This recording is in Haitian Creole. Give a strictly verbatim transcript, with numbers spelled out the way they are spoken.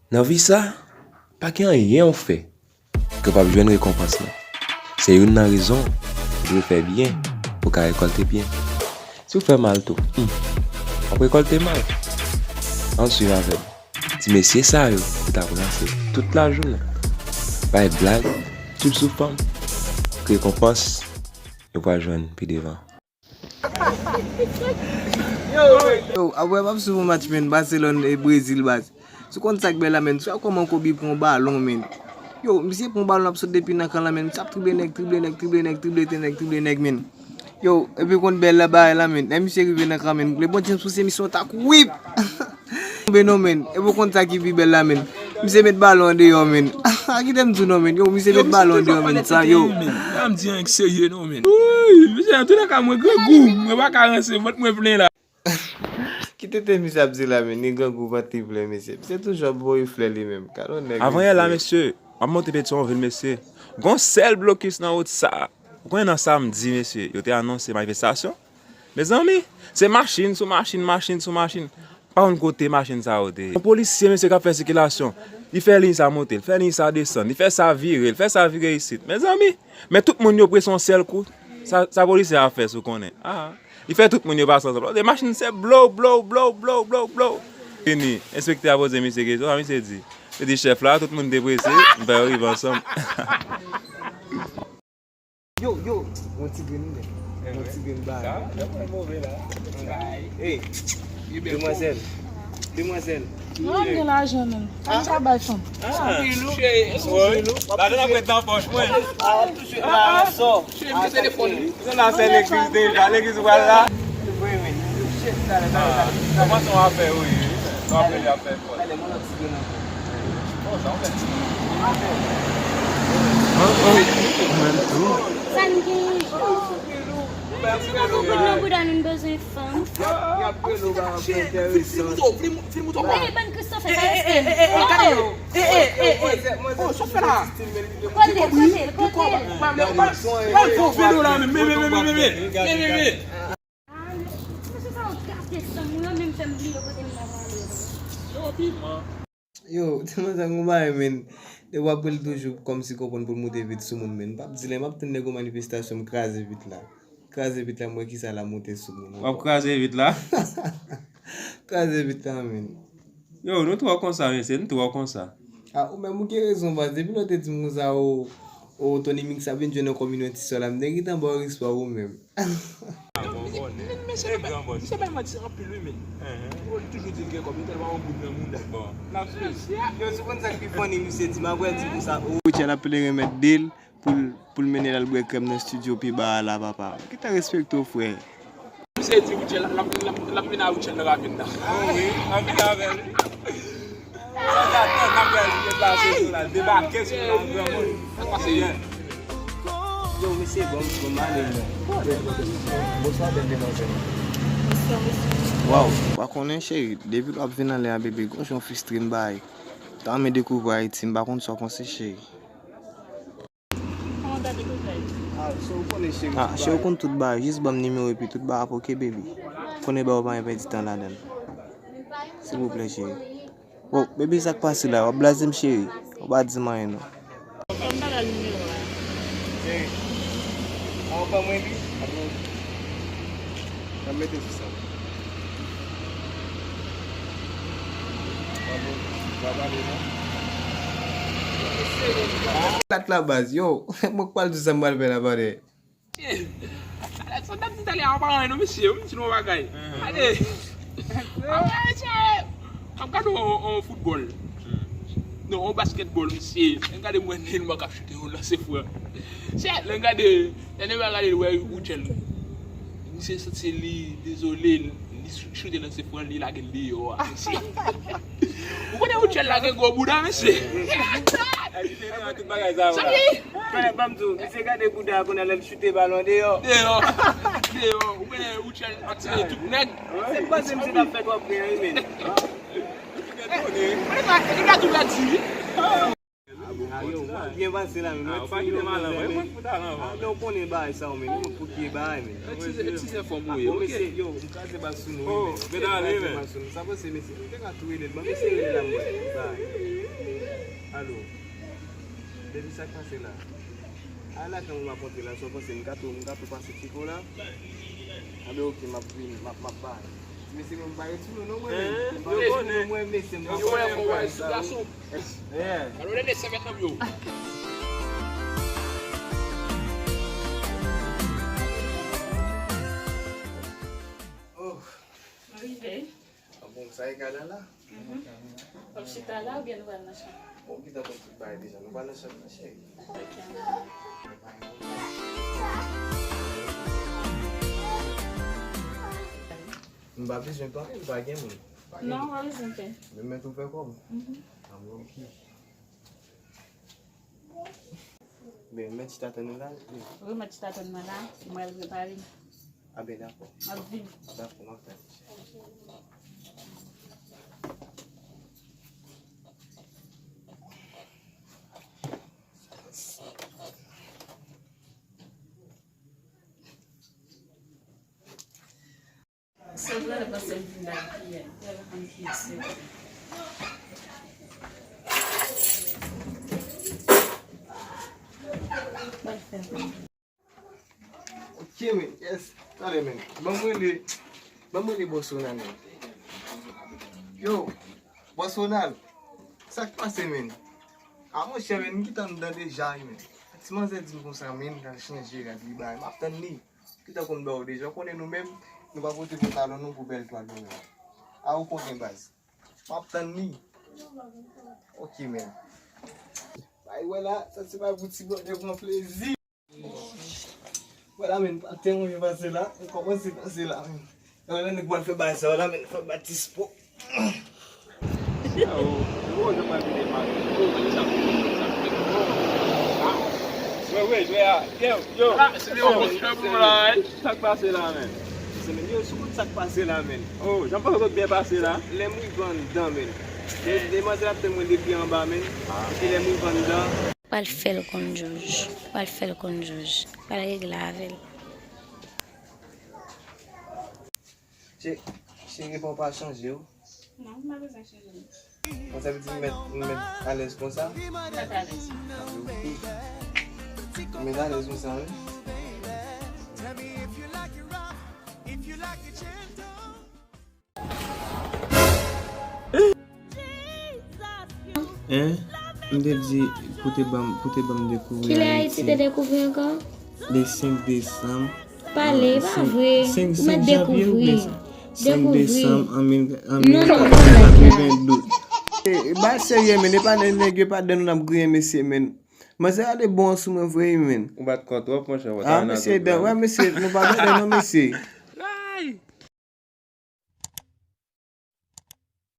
Nan vi sa, pa gen anyen w fè ke w p ap jwenn rekonpans lan. Se youn nan rezon ou dwe fè byen pou w ka rekòlte byen. Si w fè mal tou, hmm, w ap rekòlte mal. Ann swiv avè m. Ti mesye sa yo ki t ap ranse tout lajounen, bay blag, trip sou fanm, k rekonpans yo pral jwenn pi devan. Yo, apre m ap swiv yon match, men, Barcelone e Brezil, baz. Si w konn sa k bèl la, men, si w ap kòman Kobe pran yon balon, men. Yo, misye pran balon ap sot depi nan kan lan, men. Misye ap trible nèg, trible nèg, trible nèg, trible nèg, trible nèg, men. Yo, epi w konn bèl la bagay la, men. Lè misye rive nan kan, men. LeBron James pouse misye yon tak, whip! Tonbe non, men. Epi w konn sa ki pi bèl la, men. Misye met balon an deyò, men. Kite m di w non, men. Yo, misye met balon an deyò, men. Sa, yo. Pa m di anyen k serye non, men. Wouyy, mesye, antoulèka, mwen grangou, mwen pa ka ranse, vant mwen plen la. Kite tèt misye ap di la, men. Li grangou, vant li plen, mesye. Misye toujou ap voye flè li menm. Gad yon nèg. Avanyè la, mesye, m ap monte Petyonvil, mesye. Gon sèl blokis nan wout sa. Ou konnen nan samdi, mesye, yo te anonse manifestasyon. Mezanmi, se machin sou machin, machin sou machin. Pa konn kote machin sa yo te ye. Yon polisye, mesye, k ap fè sikilasyon. Li fè liy sa monte, li fè liy sa desann, li fè sa vire, li fè sa vire isit. Mezanmi, men tout moun yo prese yon sèl kou. Sa, sa polisye a fè, si w konnen. Ah, li fè tout moun yo pase ansanm. Lòt machin se blow, blow, blow, blow, blow, blow. Fini. Enspektè a poze misye kesyon, sa misye di? Li di chèf la, tout moun te prese, m fè yo rive ansanm. Yo, yo, yon ti grenn, yon ti grenn bagay. Hey, demwazèl, demwazèl. Mwen gen lajan menm. Sa m ka bay fanm. Lajan ap ret nan pòch mwen. Zòn nan se legliz deja, legliz ou pral la. Kòman se yon afè ou ye? Yon afè li ap fè fòs. Sa n gen? Ti nan nou bout nan bouda nou, n bezwen fanm. Ey, bann Christopher, sa reske n. Kote l, kote l, kote l? Pral pran velo la menm, men, men, men, men, men, men, men, men. Ah, mesye sa yo gate san m, yo menm fè m bliye kote m ta prale. Yo, piman. Yo, tèlman sa gon bagay, men. Depi w ap rele toujou kòmsi konprann pou l moute vit sou moun, men. M p ap di lè m ap tann nèg yon manifestasyon, m kraze vit la. Kraze vit la, m wè kisa l ap moute sou moun. W ap kraze vit la? Kraze vit la, men. Yo, nou twò konsa, mesye, nou twò konsa. Ah, ou menm ou gen rezon, baz. Depi lè w te di m konsa, o, o, Tony Mix ap vin jwenn nan kominote sa la, m te gentan ba w respè ou menm. Yo, misye, men, men, misye bay manti anpil wi, men. Yo, li toujou di l gen kòb, li tèlman yon goud nan mouda. Bon, n ap swiv. Yo, si w konn sa k pi funny, misye di m, apre l di konsa, o, Rutshelle ap plede remèt de l pou l, pou l mennen l al bwè krèm nan estidyo pi ba a la, papa. Gentan respekte w, frè. Misye di Rutshelle, l ap, l ap, l ap vin a Rutshelle nan ravin nan. Wi, anpil avè l. Sa gate nan pral deplase sou la, debake sou la, granmoun. Sa k pase yè? Yo, mesye, bon, bon, m ale, men. Bonswa, bèl demwazèl. Waw, ou pa konnen, cheri, depi lè w ap vin anlè a, bebe, gon jan w fistre m bay. Ta renmen dekouvri Ayiti, m pa konn sa w panse, cheri. Ah, cheri, ou konn tout bagay, jis ban m nimewo epi tout bagay ap oke, baby. Konnen ba ou pa gen pèdi tan ladan l. Silvouplè, cheri. Bon, baby, sa k pase la? W ap blaze m, cheri. Ou pa di m anyen, non. Fè m ba la nimewo a. Cheri, a ou ban mwen li? N ap mete sou sa. Lat la baz, yo, mwen k pral di sa m pral fè la, brother. Sa n ap di talè a pa anyen non, mesye, m di nou yon bagay. Gade, gade, mesye, m ap gade yon, yon foutbòl. Non, yon baskètbòl, mesye. Lè m gade mwen Neymar k ap choute yon lanse fran. Mesye, lè m gade, lè Neymar gade l wè Rutshelle. Misye santi li dezole, li choute lanse fran, li lage l deyò a, mesye. Ou konnen Rutshelle lage gwo bouda, mesye. Tout bagay sa yo la. Frè, ban m di w, misye gade bouda a kounye a lè l choute balon deyò. Deyò. Deyò. Ou konnen Rutshelle atire tout nèg. Se panse misye t ap fè twòp byen wi, men. Li ka tou la di wi. Ah, yo, mwen byen pase la, men mwen ti gen yon manzè, men. Ah, men w konnen bagay sa yo, men. Mwen pou ki bagay, men. Ti zè fòm ou ye, oke. Yo, m kraze bas sou nou, wi, men. M kraze bas sou nou. Sa panse, mesye, m te ka tou rele l, ban m eseye rele l la, mwen. Bagay. Alo. Baby, sa k pase la? A la kan m ap antre la, sa w panse m ka tou, m ka tou pase tcheko la? Anben, oke, m ap vini, m ap, m ap bay. Ti mesye, mwen m pa ret sou nou non, mwen menm. M pa ret sou nou, mwen, mesye, m pa ret sou nou. Alò, lè lè sèvyèt nan m yo. Oh. M rive. Ah bon, sa e gala la? Mhm. W ap chita la oubyen nou pral nan chanm? Bon, m gentan konn tout bagay deja. Nou pral nan chanm nan, cheri. Ok. Nou pa bezwen pare, nou pa gen moun. Non, pa bezwen pè. Men mèt ou fè kòb. Mhm. Ah bon, ok. Ben, mèt chita tann nou la. Wi, mèt chita tann mwen la. Mwen al prepare m. Ah ben, dakò. M ap vini. Dakò, m ap tann. Sandra, nan panse m vin la kiyè. Pral fè. Ok, men, yes. Talè, men. Ban mwen le, ban mwen le bòs Ronald, men. Yo, bòs Ronald. Sa k pase, men? A, monchè, men, m gentan anndan deja, wi, men. Ti manzè di m konsa, men, l al chanje rad li, bay. M ap tann li. Gentan konn ba w deja. Ou konnen nou menm, nou pa pote pantalon nou pou bèl twal nou menm. A, ou konnen, baz. M ap tann li. Ok, men. Bay wè la, sa se pa pou ti brother pran plezi. Wè la, men, pa te mwen pase la. M kòmanse pase la, men. Wè la, nèg pral fè bagay sa, wè la, men, fè batis po. Sa k pase la, men? Sa k pase la, men? Yo, sou kout sa k pase la, men. Oh, jan m panse sot byen pase la. Lè m rive anndan, men. De, demwazèl ap tann mwen depi anba, men. Epi lè m rive anndan. Pral fè l konn jòj. Pral fè l konn jòj. Pral regle avè l. Che-, cheri, pa w pa chanje w. Non, m pa bezwen chanje. Bon, sa vle di m mèt, m mèt alèz konsa? Mèt alèz. M mèt alèz konsa, wi. Hein? M te di, pou te ban m, pou te ban m dekouvri Ayiti. Kilè Ayiti te dekouvri ankò? Le senk desanm. Pale, e pa vre. Ou mèt dekouvri. Senk desanm an mil, an mil nèf san katrevendouz. E, e, ba serye, men, e pa nèg, nèg yo pa dan nou n ap griyen, mesye, men. Manzè a de bon sou mwen vre, wi, men. Ou bat kò twòp, monchè, wè. Ah, mesye, dan, wè, mesye, nou pa gade non, mesye.